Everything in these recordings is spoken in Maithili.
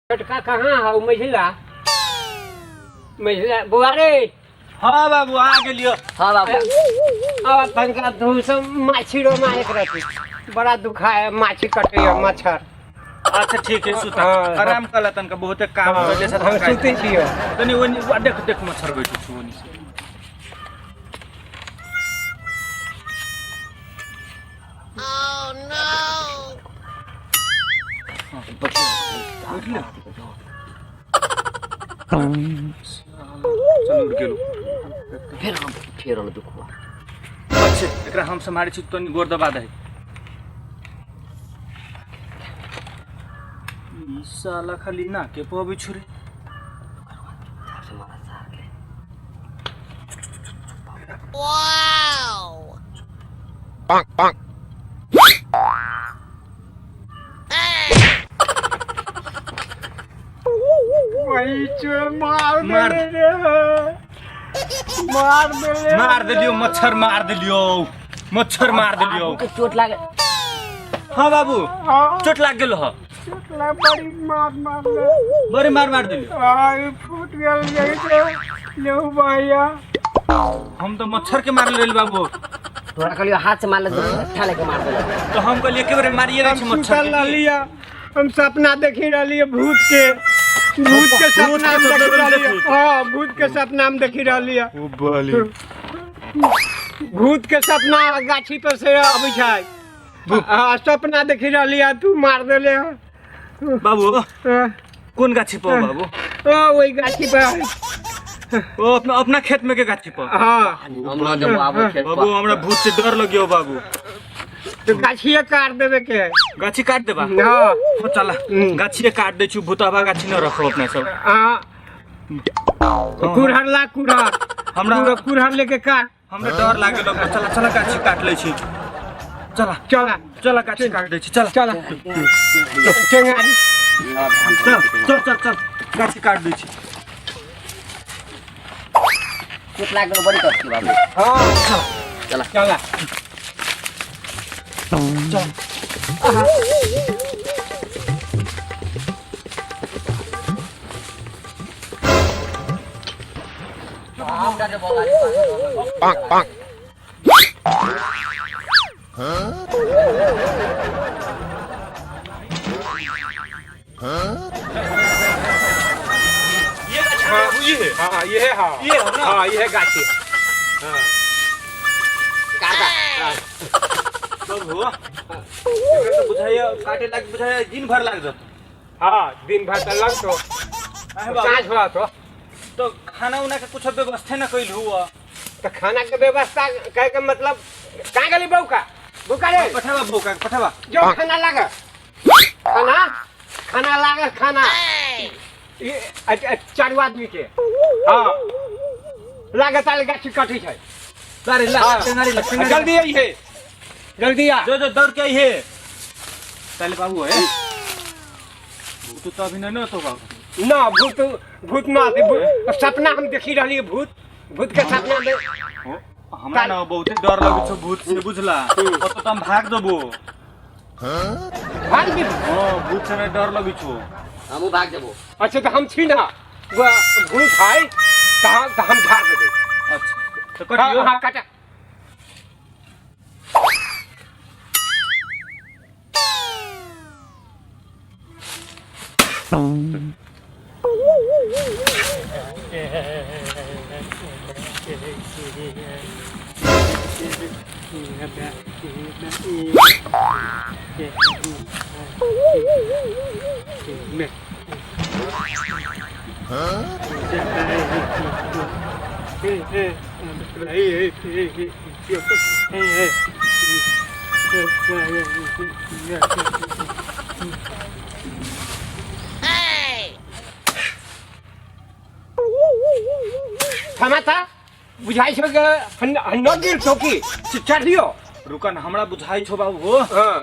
छोटका कहाँ हौ मझिला मझिला बौआ रे। हाँ बाबू, आ गेलियो। हाँ बाबू। अब तनका धूल से माछी रो मारे रखी, बड़ा दुखा है, माछी कटे है मच्छर। अच्छा ठीक है, सुता। हाँ, आराम कर ला तनका, बहुते काम हाँ, कर जैसा। हम सुते छियो। तनी ओनी वा, देख देख, मच्छर बैठो छु ओनी से। बैठले। चल उठ गेलो। फेर हम फेर होलो दुखुआ। अच्छा, एकरा हम सम्हारे छी, तनी गोर दबा दे। ई साला खाली ना के पबे छुरे। से मारा सार के। वही चोर मार मार। देले रे, मार देले। मार देलियो मच्छर, मार देलियो मच्छर, मार देलियो। बाबू के चोट लागे। हाँ बाबू। हाँ, चोट लाग गेल ह? चोट लाग, बड़ी मार मार ले। बड़ी मार मार देलियो। आई फूट गेल यही से लेहू भैया। हम तो मच्छर के मारले रहली बाबू। तोरा कहलियो हाथ से मारले तो ठट्ठा लेके मार देलक। तो हम कहलिए एके बेर मारिए रहे हम छी मच्छर सुतल के। रहलियै, हम सपना देखी रहलियै भूत के, भूत के सपना हम के देखी सपना रहलियै। देखी। हाँ, भूत के सपना हम देखी रहलियै। ओ बाली। भूत के सपना गाछी पर से अबै छै। हाँ, सपना देखी रहलियै, तू मार देले हँ। बाबू। हाँ, कोन गाछी पर बाबू? हाँ, ओहि गाछी पर। ओ अपना अपना खेत में के गाछी पर? हाँ। हम न जब आबो खेत बाबू, हमरा भूत से डर लगियो बाबू। तो गाछिए काट देबे के है। गाछी काट देबा? हाँ। हो चला, गाछिए काट दै छी, भूतहबा गाछी न रखब अपना सब। हाँ, कुरहर ला, कुरहर। हमरा कुरहर लेके काट। हमरा डर लागे लगलो। चला चला, गाछी काट लै छी, चला। चला। चला, गाछी काट दै छी, चला। चला टेंगारी। चल चल चल चल, गाछी काट दै छी। चोट लाग गेलो बड़ी कष्ट बाबू। हाँ। चला। चला। चल। ये गाछी बाबू, ये है? हाँ, ये है, हाँ। ये है ना? हाँ, ये है गाछी, हाँ। काटा। बाबू, एकरा तऽ बुझाइया काटे लाग, बुझाइया दिन भर लाग जत। हाँ, दिन भर तऽ लगतो। आहे बाबू। साँझ हुआ तो। तो खाना उना के कुछ व्यवस्था न कैल हुआ? तो खाना के व्यवस्था कहे के मतलब, कहाँ गेली बौका? बौका रे। पठावा, बौका के पठावा। जो खाना लागे, खाना, खाना लागे, खाना ये चारू आदमी के। हाँ, लागे ताले गाछी कटी छै। अरे ला। हाँ। टेंगारी ला, टेंगारी। जल्दी आइए, जल्दी आ। जो जो, दौड़ के आई है ताले बाबू है। भूत तो अभी नहीं तो बाबू? ना, भूत भूत ना आते, भूत सपना हम देखी रहली, भूत, भूत के सपना में। हमरा ना बहुते डर लगै छौ भूत से, बुझला? ओतऽ तऽ हम भाग देबो। भाग भी? हाँ, भूत से हमरा डर लगै छौ। हमहूँ भाग जेबो। अच्छा, तो हम छी ना, भूत है तो हम झाड़ देबै। अच्छा, तऽ हाँ। कटियो। हाँ, काटा। थमा था, बुझाइ छै कि न गिर ठोकी चढ़ियो। रुकन, हमरा बुझाइ छौ बाबू हो। हाँ।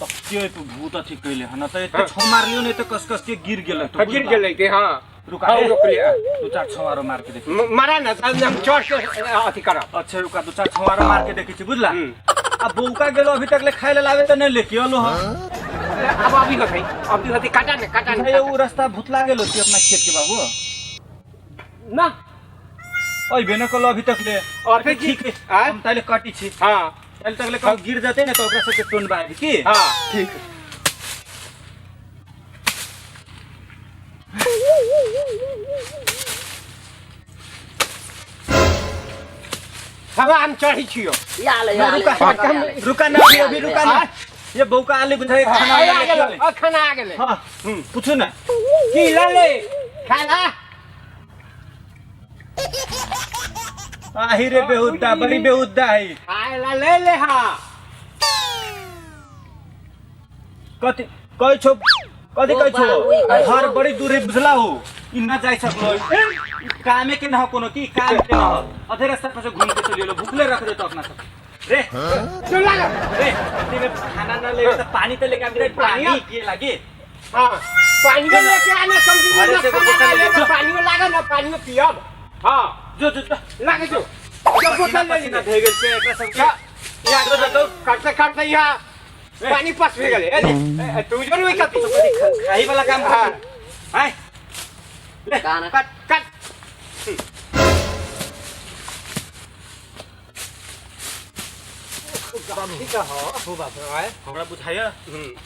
तकियो पे भूत अथी कैले हन त एते छौ मारलियो ने त कस कस के गिर गेल तो। गिर गेलै ते, हाँ। रुका। हाँ, ए, रोकलियै। दू चार छौ आरो मार के देख। मारा ना, तब हम चढ़ के अथी करब। अच्छा रुका, दू चार छौ आरो मार के देखै छी, बुझला? हम्म। आ बौका गेलो अभी तक ले खाए ले लावे त नहीं लेके अलो हन। अब अभी होतै, अभी होतै, काटा ने, काटा ने। ये उ रास्ता भुतला गेलो छी अपना खेत के बाबू। ना। ओइ बेना कल अभी तक ले। और फिर ठीक है, आय? हम ताले काटी छी। हाँ। ताले तक ले कहूँ गिर जाते ना तो ओकरा सबके टोन बाजी की। हाँ। ठीक। हवा हम चढ़ी छियो। या ले, या ले, रुका, या ले। रुका ना, अभी, अभी रुका ना। ये बहू का आलू बुझाए, खाना आ आ गेलै, गेलै। आ, खाना आ गेलै। हाँ, पूछू ना। की ले ले? खाना? आही रे बेहुद्दा, बड़ी बेहुद्दा है। खाए ला ले ले, हाँ। कथी कहै छौ? कथी कहै छौ? ओ बाबू, ई कहै छौ। घर बड़ी दूर है, बुझला हो। ई ना जाय सकलो। ई कामे के ना हो कोनो की, काम के ना हो। अधे रास्ता पर से घूम के चली एलो, भूखले रख देतो अपना सब। रे। चल लाग। रे, अथी में खाना ना लेके त पानी त लेके आबि रे, पानी? पानी पिए लागे। हाँ, पानी लेके आना, समझी अरे ना, से खाना बोतल ना लेके लेके जो। पानी में लागा ना, पानी में पियब। हाँ। जो, जो, जो। लागे जो। जो बोतल ले पसीना ले। भे गेल छै एकरा सबके। या, या, जो, जो, जो। काटते, काटते यहाँ ए। पानी पस भे गेलै। ए, ए, तू जो नहीं कथी। तो कथी खाई वाला काम कर। हाँ। आय। ले। गाना। काट, काट। ठीक है, हो, हो बाबू, आय। हमरा बुझाइया,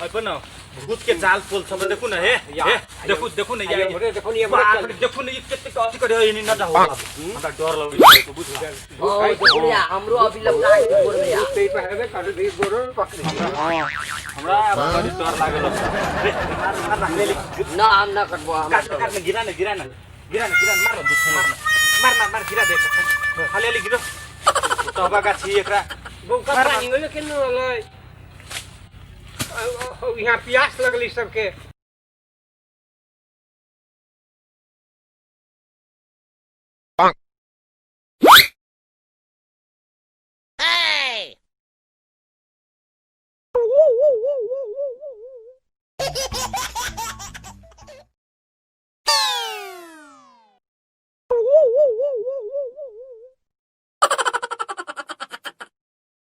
अइ पर न भूत के जाल पोल सब देखू न, हे, या, हे, देखू, देखू न, या, आयो, रे, देखू न, ये बाप बड़ा रे, देखू न, ई कतेक अथी करे, एनी न जाऊ बाबू। हमरा डर लगै छै, बुझला। ओ, देखू न, या, हमरो अभी लपटा के गोर में या। ते पे हेबे कर दे, गोरो में पकड़े। हमरा बड़ी डर लागल अछि। रे, मार, मार, मार, ले, ले। ना, हम ना कटबो, हम ना काट, काट, गिरा न, गिरा न, गिरा न, गिरा न, मार न, मार न, मार, मार, मार, गिरा दे। खाली खाली गिरो। तहबा गाछी एकरा। बौका मार, मार। पानी होले केना होलै? यहाँ प्यास लगली सबके।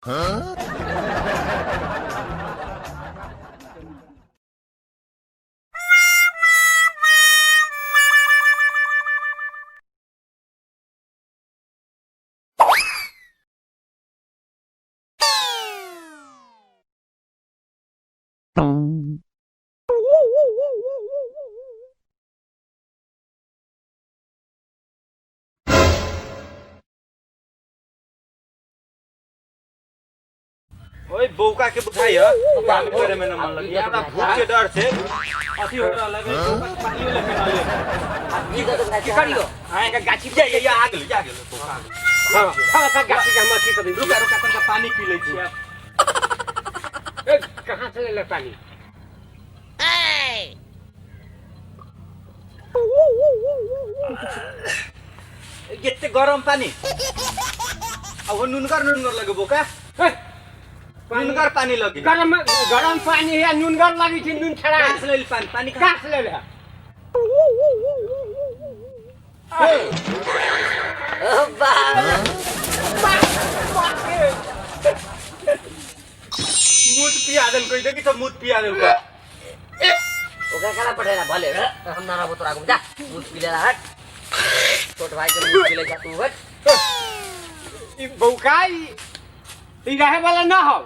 हाँ? ओए बौका के बुझाइय, काम करे में न मन लगी। हमरा भूत के डर छै। अथी हो रहल है, बौका के पानियो लेके न ले। ई तऽ की करियो? आय, एकर गाछी या, या, या, आ गेल, आ गेल, बौका आ गेल। हाँ, हाँ, एकर गाछी के हम अथी करी। रुका, रुका, तनका पानी पी लै छी आब। ए, कहाँ से लेले पानी? एते गरम पानी। अब वो नुनगर नुनगर लगे बोका। हे, नुनगर पानी लगे। गरम, गरम पानी है, नुनगर लगे छै, नुन छड़ा। कहाँ से लेली पानी? पानी कहाँ से लेले? ओ बाप। मुँह पिया देल कोई, देखी तो मुँह पिया देल कोई। ओकरा कना पठेला भले, हम ना रहबो तोरा आगू, जा, मुँह पी लेला, हट। छोट भाई के मुँह पी ले जा तू, हट। ई बौका, ई रहे वाला ना हो।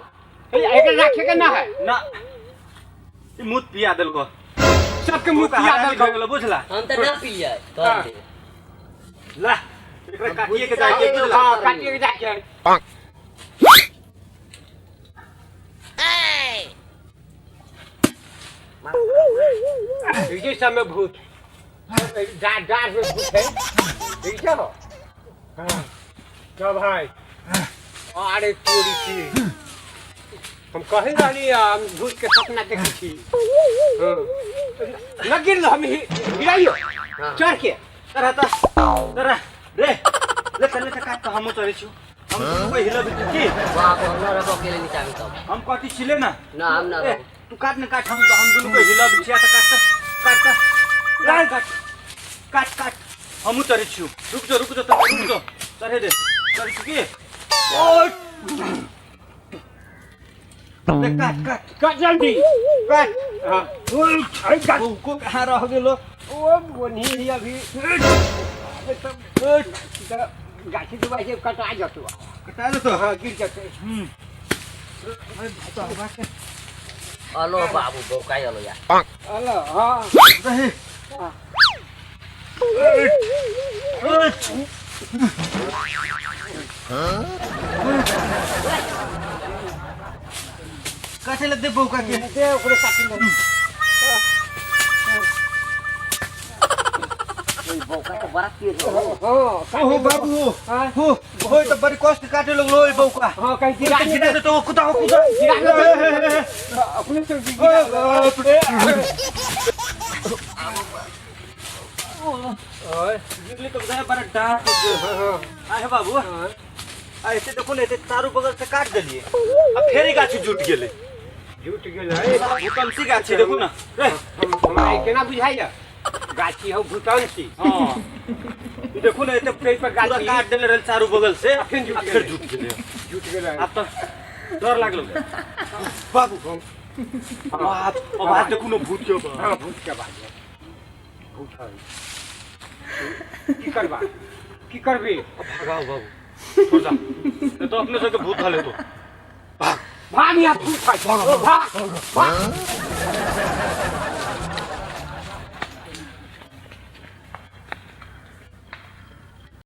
ई एकर राखे के ना है। ना। ई मुँह पिया देल को। सबके मुँह पिया देल को। गेलो, बुझला? हम त ना पिलियै, तोहर दे। ला, एकरा काटिए के जाय के, बुझला? हाँ, काटिए के जाय के। इसी सब में भूत। डार में भूत है। ठीक है हो? हाँ। क्या भाई? अरे तोरी थी। हम कहीं रहली, हम भूत के सपना देखी थी। हाँ। न गिरलो, हम गिराइयो। हाँ। चढ़ के। तोरा त, तोरा, रे, ले त, ले त, काट त, हमहूँ चढ़ै छियौ। हम दुनू कोइ हिलबै छी की? बाप, हम न रहबो अकेले नीचा में तब। हम कथी छिले ना? ना, हम न ए, रहबो। तू काट न काट, हम दुनू कोइ हिलबै छी, आ त काट त, काट त। काट, काट, काट, काट। हमहूँ चढ़ै छियौ। रुक जो, रुक जो, तब रुक जो। चढ़े दे। चढ़ै छियौ की? ओय! ले, काट, काट। काट जल्दी। काट। हाँ अरे बौको कहाँ रह गेलो? ओ बोनी ही अभी अबे सब गाछी दुबाई से कटा जतो। कटा जतो। हाँ गिर जतो। हम्म। अरे भूतवा के अलो बाबू बौकाई अलो यार। अलो हाँ। रहे। हाँ। काटे लग दे बौका के। दे ओकरे काटी ले। ओइ बौका त बड़ा तेज हो। हाँ। ओ बाबू हाँ। हो हो त बड़ी कष्ट काटे लगलो ओइ बौका। हाँ कहीं गिरा गिरा दे तो कुदा कुदा। गिरा दे अपने से गिरा। बाप रे। ओए गिरली तो बुझाय बड़ा डांट। हाँ हाँ। आहे बाबू। हाँ। ऐसे देखो ने चारू बगल से काट देलिए आ फेर ई गाछी जुट गेलै। जुट गेल है। भूकंपी गाछी देखू ना रे। हमरा ई केना बुझाइया गाछी हौ भूतंसी। हाँ ई देखू ने एते पेड़ पर पूरा गाछी काट देले रहल चारू बगल से आ फेर जुट आ फेर गेलै। जुट गेलै। जुट गेल है। आब तऽ डर लागल बाबू। आवाज आवाज देखू ने भूत के आवाज। हाँ भूत के आवाज है। भूत है। की करबा की करबी? भगाओ बाबू छोड़ जा नहीं तो अपने सबके भूत धले तो। भाग यहाँ भूत है। भाग भाग।